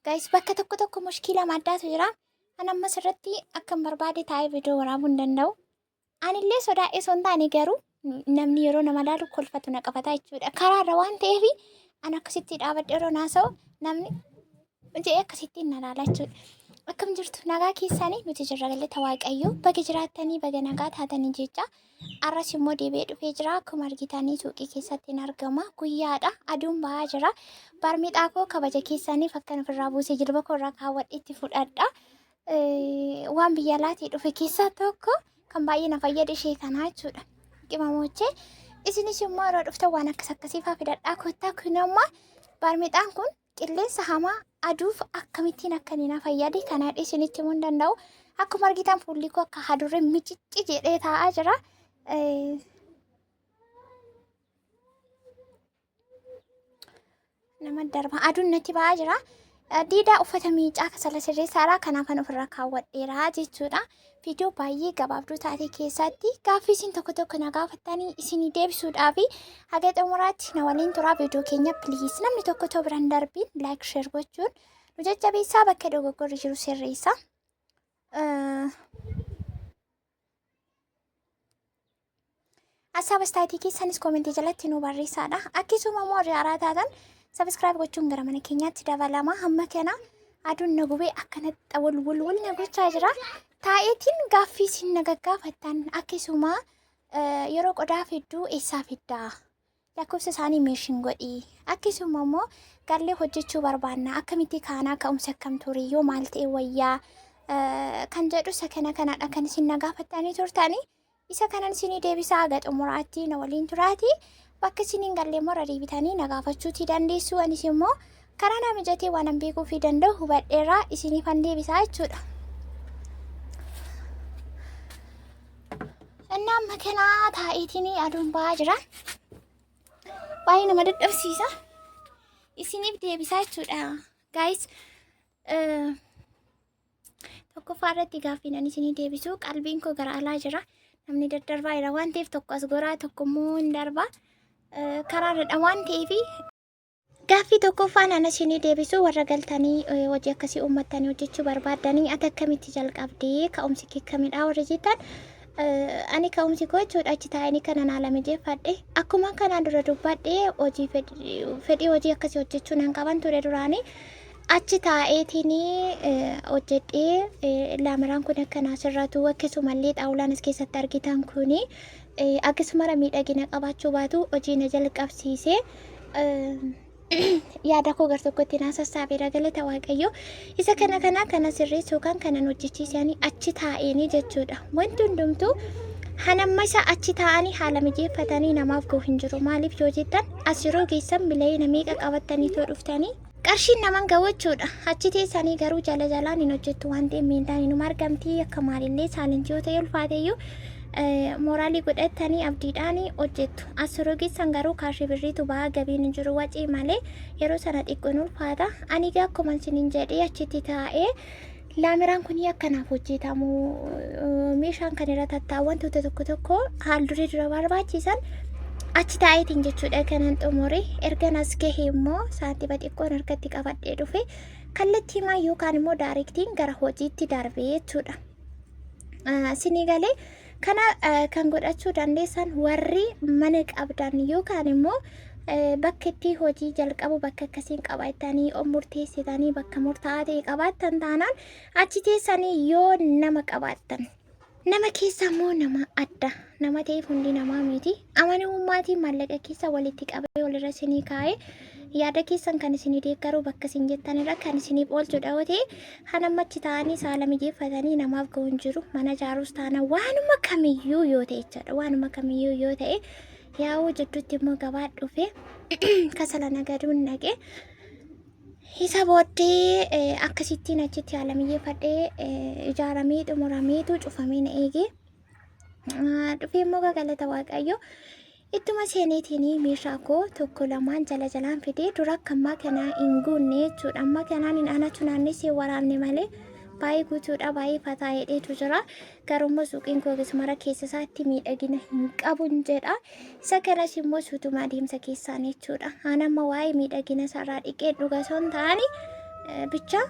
Guys, bakka tokko tokko mushkiila addaatu jira. An ammas irratti akkan barbaade taa'ee viidiyoo waraabuu hin danda'u. Anillee sodaadhee osoo hin taane garuu namni yeroo nama laalu kolfatu na qabata jechuudha. Karaarra waan ta'eef an akkasitti dhaabadhe yeroo naasa'u namni jedhee akkasittiin na laala jechuudha. Akkam jirtu, nagaa keessanii? Nuti jirra, galata Waaqayyoo. Baga jiraattanii, baga nagaa taatanii jecha. Arras immoo deebi'ee dhufee jira. Akkuma argitanii suuqii keessatti hin argama. Guyyaadha. Aduun ba'aa jira. Baarmixaa koo kabaja keessaniif akkan ofirraa buusee jilba koo irraa kaawwadheetti fudhadha. Waan biyya alaatii dhufe keessaa tokko kan baay'ee na fayyade ishee kanaa jechuudha. Qimamoochee, isinis immoo yeroo dhuftan waan akkas akkasii fa'aa fidadhaa kottaa. Kun ammoo baarmixaan kun qilleensa hamaa, aduuf akkamittiin akka inni na fayyade kana isinitti himuu hin danda'u. Akkuma argitan fuulli koo akka hadurree micicci jedhee taa'aa jira. Nama darba aduun natti ba'aa jira. Diidaa uffata miicaa kasala sirreessaadha. Kanaafan ofirra kaawwadheera jechuudha. Viidiyoo baay'ee gabaabduu taate keessatti gaaffii isin tokko tokko na gaafattanii isinii deebisuudhaaf haga xumuraatti na waliin turaa. Viidiyoo keenya please namni tokko too biraan darbiin like, share gochuun nu jajjabeessaa, bakka dogoggorri jiru sirreessa. Hasaab astaayitii keessanis koomentii jalatti nu barreessaadha. Akkasuma immoo warri haaraa taatan subscribe gochuun gara mana keenyaatti dabalama. Hamma kana aduun na gubee akkanatti wal wal wal na gochaa jira. Taa'eetiin gaaffii isin na gaggaafattan, akkasuma yeroo qodaa fidduu eessaa fiddaa? Lakkoofsa isaanii meeshin godhi. Akkasuma immoo gallee hojjechuu barbaanna. Akkamitti kaanaa, ka'umsi akkam ture, yoo maal ta'e wayyaa kan jedhu, isa kana kanadha kan isin na gaafattanii turtanii. Isa kanan isinii deebisaa, haga xumuraatti na waliin turaati. Bakka isin hin galle immoo irra deebitanii na gaafachuutii dandeessu. Anis immoo karaa naa mijatee waan an beekuu fi danda'u hubadheerraa isiniifan deebisaa jechuudha. Inni amma kanaa taa'eetiin aduun ba'aa jira. Baay'ee nama dadhabsiisa. Isiniif deebisaa jechuudha. Guys, tokkoffaa irratti gaaffiin ani isinii deebisu, qalbiin koo gara alaa jira. Namni daddarbaa jira waan ta'eef tokko as goraa, tokko immoo hin darba. Karaarradha waan ta'eef gaaffii tokkoffaan ana isinii deebisu, warra galtanii hojii akkasii uummattanii hojjechuu barbaaddanii, ati akkamitti jalqabdee, ka'umsi kee kamidha warra jettan, ani ka'umsi koo jechuudha achi taa'anii kanan haala mijeeffadhe. Akkuma kanaan dura dubbadhe, hojii fedhii hojii akkasii hojjechuu nan qaban ture duraanii. Achi taa'eetiin hojjedhee laameraan kun akkanaa sirratu, akkasumallee xaawulaan as keessatti argitan kun akkasumara miidhagina qabaachuu baatu hojii na jalqabsiise. Yaada koo gar tokkotti naa sassaabeera, galata Waaqayyo. Isa kana kana kana sirreessuu kan kanan hojjechiisanii achi taa'eenii jechuudha. Wanti hundumtuu hanamma isa achi taa'anii haala mijeeffatanii namaaf ga'u hin jiru. Maaliif yoo jettan, as yeroo geessan milaa'ina meeqa qabattanii too dhuftanii qarshiin naman ga'u jechuudha. Achi teessanii garuu jala jalaan hin hojjettu waan ta'eef miindaan inuma argamti. Akka maalillee saalentii yoo ta'e ulfaateyyuu mooraalii godhattanii abdiidhaan hojjettu. As yeroo geessan garuu kaashii birriitu ba'aa, gabiin hin jiru, wacii malee yeroo sana xiqqoon ulfaata. Ani egaa akkuma isiniin jedhee achitti taa'ee laameraan kun akkanaaf hojjetamu, meeshaan kan irra tattaa'u, wantoota tokko tokko haal duree dura barbaachisan achi taa'eetiin jechuudha kanan xumure. Ergan as gahe immoo saantima xiqqoon harkatti qabadhee dhufe kallattii maa yookaan immoo daarektiin gara hojiitti darbee jechuudha. Sinii galee kana kan godhachuu dandeessan warri mana qabdan yookaan immoo bakka itti hojii jalqabu bakka akkasiin qabattanii of murteessitanii bakka murtaa'aa ta'e qabaattan taanaan, achi teessanii yoo nama qabaattan. Nama keessa immoo nama adda nama ta'eef, hundi namaa miti. Amanamummaatiin maallaqa keessa walitti qabee walirra isinii kaa'ee yaada keessan kan isinii deeggaru, bakka isin jettanirra kan isiniif oolchudha yoo ta'e, hanamma achi ta'anii saala mijeeffatanii namaaf ga'u hin jiru. Mana ijaaruus taana, waanuma kamiyyuu yoo ta'e jechaadha. Waanuma kamiyyuu yoo ta'e, yaa'uu jidduutti immoo gabaa dhufe kasala nagaduun dhaqe. Isa booddee akkasittiin achitti haala mijeeffadhee ijaaramee xumurameetu cufamee na eege. Dhufee immoo galata Waaqayyo ittuma seeneetiin meeshaa koo tokko lamaan jala jalaan fidee, dura akka ammaa kanaa hin guunne jechuudha. Amma kanaan hin anatu naannessee waraabne malee baay'ee guutuudha, baay'ee fataa hidheetu jira. Garuu immoo suuqiin koo mara keessa isaatti miidhagina hin qabun jedha. Isa kanas immoo suutuma adeemsa keessaan jechuudha. Aan amma waa'ee miidhagina isaarraa dhiqee dhuga osoo hin taane, Bicha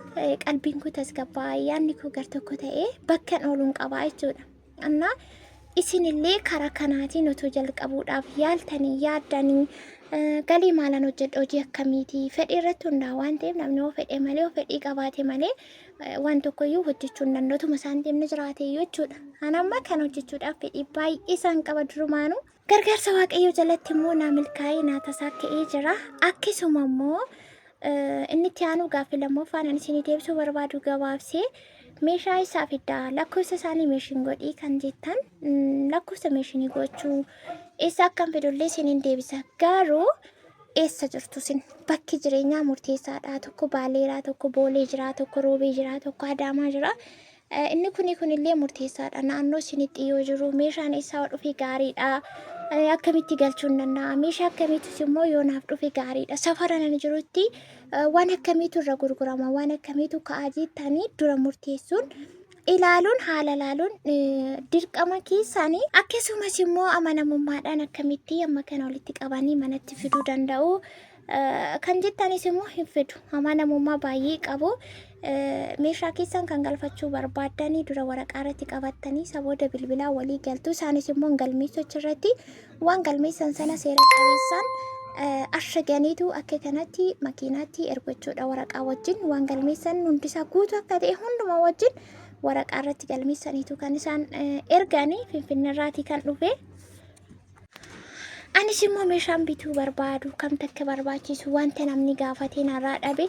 qalbiin koo tasgabbaa'ee yaadni koo gar tokko ta'ee bakkan ooluun qabaa jechuudha. Annaa isinillee karaa kanaatiin otoo jalqabuudhaaf yaaltanii yaaddanii galii maalan hojjedha hojii akkamiiti fedhii irratti hundaa'a waan ta'eef namni yoo fedhe malee yoo fedhii qabaate malee waan tokkoyyuu hojjechuu hin danda'u otuma isaan deemne jiraate jechuudha. Ani amma kan hojjechuudhaaf fedhii baay'ee isaan qaba durumaanuu. Gargaarsa Waaqayyoo jalatti immoo naa milkaa'ee naa tasaa ka'ee jira. Akkasuma immoo inni itti aanu gaaffii lammaffaan ani isinii deebisuu barbaadu gabaabsee meeshaa isaa fiddaa lakkoofsa isaanii meeshin godhii kan jettan lakkoofsa meeshinii gochuu eessa akkan fidullee isiniin deebisa. Garuu eessa jirtu isin bakki jireenyaa murteessaadha. Tokko Baaleeraa, tokko Boolee jira, tokko Roobee jira, tokko Adaamaa jira. Inni kuni kunillee murteessaadha. Naannoo isinitti yoo jiru meeshaan eessaa yoo dhufe gaariidha. Akkamitti galchuun danda'a? Meeshaa akkamiitus immoo yoo naaf dhufe gaariidha. Safara nan jirutti waan akkamiitu irra gurgurama? Waan akkamiitu ka'aa jettanii dura murteessuun ilaaluun haala ilaaluun dirqama keessanii. Akkasumas immoo amanamummaadhaan akkamitti amma kana walitti qabanii manatti fiduu danda'u? Kan jettanis immoo hin fidu. Amanamummaa baay'ee qabu. Meeshaa keessan kan galfachuu barbaaddanii dura waraqaa irratti qabattanii isa booda bilbilaa walii galtu. Isaanis immoo hin galmeessu achirratti waan galmeessan sana seera qabeessaan ashaganiitu akka kanatti makiinaatti ergochuudha waraqaa wajjin waan galmeessan hundisaa guutuu akka ta'e hundumaa wajjin waraqaa irratti galmeessaniitu kan isaan erganii Finfinneerraatii kan dhufe. Anis immoo meeshaan bituu barbaadu kam takka barbaachisu wanta namni gaafatee narraa dhabe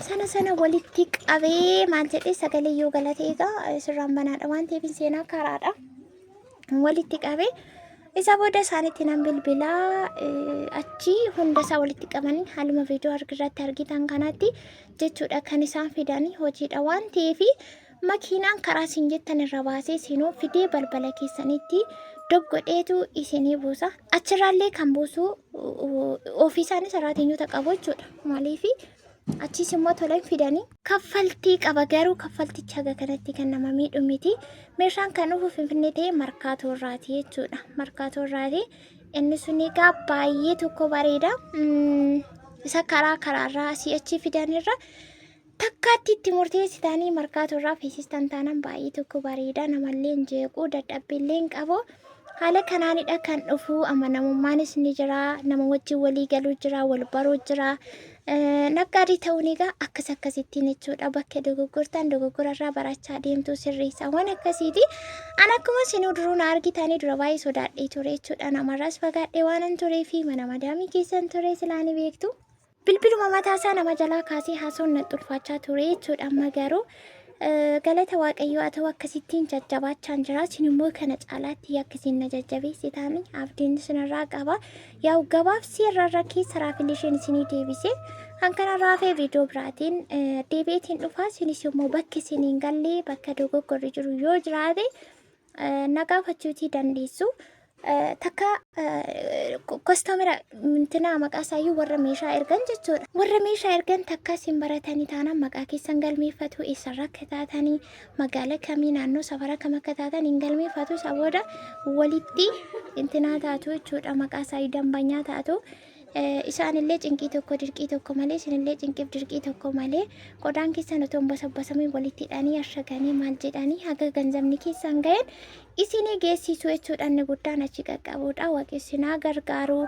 sana sana walitti qabee maal jedhee sagalee yoo galatee egaa sirraan banaadha waan ta'eef hin seenaa karaadha. Walitti qabee isa booda isaanitti nan bilbilaa achi hunda isaa walitti qabanii haaluma viidiyoo irratti argitan kanatti jechuudha kan isaan fidanii hojiidha waan ta'eef Makiinaan karaa isin jettan irra baasee isinuu fidee balbala keessanitti dob godheetu isinii buusa. Achirraallee kan buusu ofii isaanii saraatenyota qabu jechuudha. Maaliif achiis immoo tola hin fidanii. Kaffaltii qaba garuu kaffaltichi haga kanatti kan nama miidhu miti. Meeshaan kan dhufu Finfinnee ta'e Markaatoo irraati jechuudha. Markaatoo irraati. Inni sun egaa baay'ee tokko bareeda. Isa karaa karaarraa asii achi fidanirra Takkaatti itti murteessitanii markaatoo irraa feesistan taanaan baay'ee tokko bareeda namallee hin jeequ dadhabbiillee hin qabu. Haala kanaanidha kan dhufu amanamummaanis ni jira nama wajjin walii galuu jira wal baruu jira. Naggaadii ta'uun egaa akkas akkasittiin jechuudha bakka dogoggortan dogoggorarraa barachaa deemtuu sirreessa waan akkasiiti. An akkuma isinuu duruu na argitanii dura baay'ee sodaadhee ture jechuudha namarraas fagaadhee waanan turee fi mana madaamii keessan ture silaa ni beektu. Bilbiluma mataa isaa nama jalaa kaasee haasawuun natti ulfaachaa ture jechuudha. Amma garuu galata Waaqayyoo haa ta'u akkasittiin jajjabaachaan jira. Isin immoo kana caalaatti akka isin na jajjabeessitan abdiin isinirraa qaba. Yaa'u gabaabsi irra irra keessa raafilli isheen isinii deebise. Kan kana raafee viidiyoo biraatiin deebi'eetiin dhufa. Isinis immoo bakki isin hin galle bakka dogoggorri jiru yoo jiraate na gaafachuutii dandeessu. Takka kostomera intinaa maqaa isaayyuu warra meeshaa ergan jechuudha. Warra meeshaa ergan takka isin baratanii taanaan maqaa keessan galmeeffatu eessarra akka taatanii magaala kamii naannoo safara kam akka taatan hin galmeeffatu isa booda walitti intinaa taatu jechuudha maqaa isaayyuu dambanyaa taatu. Isaanillee cinqii tokko dirqii tokko malee isinillee cinqiif dirqii tokko malee qodaan keessan otoo hin basabbasamiin walitti hidhanii ashaganii maal jedhanii haga ganzabni keessan ga'een isinii geessisu jechuudha inni guddaan achi qaqqabuudha waaqi isinaa gargaaru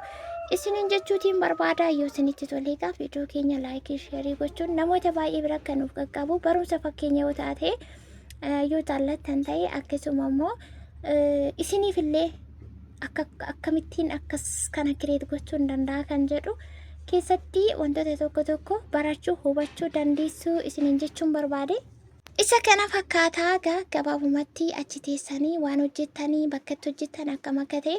isiniin jechuutiin barbaada yoo isinitti tolee egaa viidiyoo keenya laayikii sheerii gochuun namoota baay'ee bira akka nuuf qaqqabu barumsa fakkeenya yoo taate yoo jaallattan ta'e akkasuma immoo isiniif illee akka akkamittiin akkas kana kireet gochuu hin danda'a kan jedhu keessatti wantoota tokko tokko barachuu hubachuu dandeessuu isiniin jechuun barbaade. Isa kana fakkaataa egaa gabaabumatti achi teessanii waan hojjettanii bakka itti hojjettan akkam akka ta'e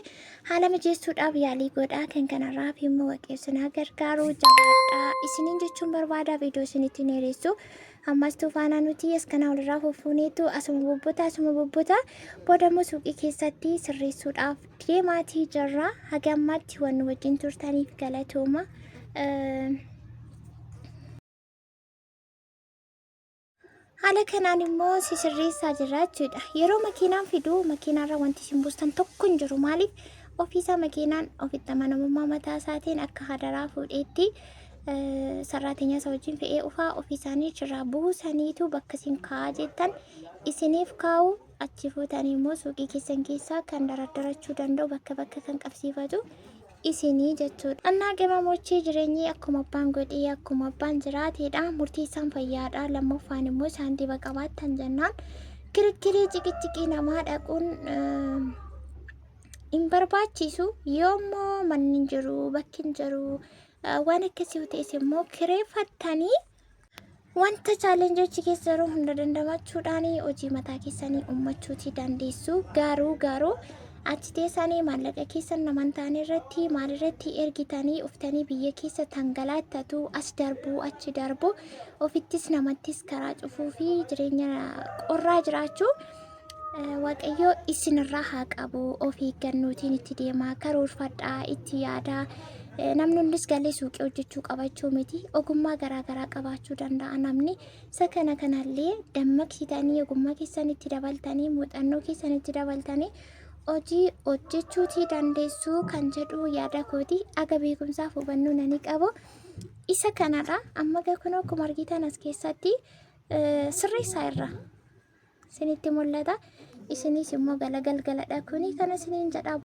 haala mijeessuudhaaf yaalii godhaa kan kanarraa fi immoo waqeessinaa gargaaru jabaadhaa isiniin jechuun barbaada viidiyoo isinitti dheeressu. Ammas tuufaanaa nuti as kana walirraa fuffuuneetu asuma bobbota asuma bobbota booda immoo suuqii keessatti sirreessuudhaaf deemaatii jirra. Haga ammaatti waan nu wajjin turtaniif galatooma. Haala kanaan immoo si sirreessaa jirra jechuudha. Yeroo makiinaan fidu makiinaarra wanti isin buustan tokko hin jiru. Maaliif ofiisaa makiinaan ofitti amanamummaa mataa isaatiin akka hadaraa fuudheetti Sarraatenyaa isa wajjin fe'ee ufaa ofii isaanii achirraa buusaniitu bakka isin kaa'aa jettan isiniif kaa'u. Achi fuutanii immoo suuqii keessan keessaa kan daraddarachuu danda'u bakka bakka kan qabsiifatu isinii jechuudha. Annaa qimamochii jireenyi akkuma abbaan godhee akkuma abbaan jiraateedha. Murteessaan fayyaadha. Lammaffaan immoo saantiba qabaattan jennaan kirikkirii ciqiciqii namaa dhaquun hin barbaachisu. Yoommoo manni hin jiru bakki hin jiru waan akkasii yoo ta'es immoo kireeffattanii wanta chaalenjochi keessa yeroo hunda dandamachuudhaan hojii mataa keessanii uummachuuti dandeessu. Garuu garuu achi teessanii maallaqa keessan nama hin taane irratti maalirratti ergitanii uftanii biyya keessa tangalaattatu as darbuu achi darbu ofittis namattis karaa cufuu fi jireenya qorraa jiraachuu Waaqayyo isinirraa haa qabu. Of eeggannootiin itti deemaa, karoorfadhaa, itti yaadaa. Namni hundis galee suuqii hojjechuu qabachuu miti. Ogummaa garaa garaa qabaachuu danda'a namni. Isa kana kanallee dammaqsitanii ogummaa keessan itti dabaltanii muuxannoo keessan itti dabaltanii hojii hojjechuutii dandeessuu kan jedhu yaada kooti. Aga beekumsaaf hubannoo nani qabu. Isa kanadha. Amma kun akkuma argitan as keessatti sirreessaa irra. Isinitti mul'ata. Isinis immoo gala galgaladha kuni kana isiniin jedha.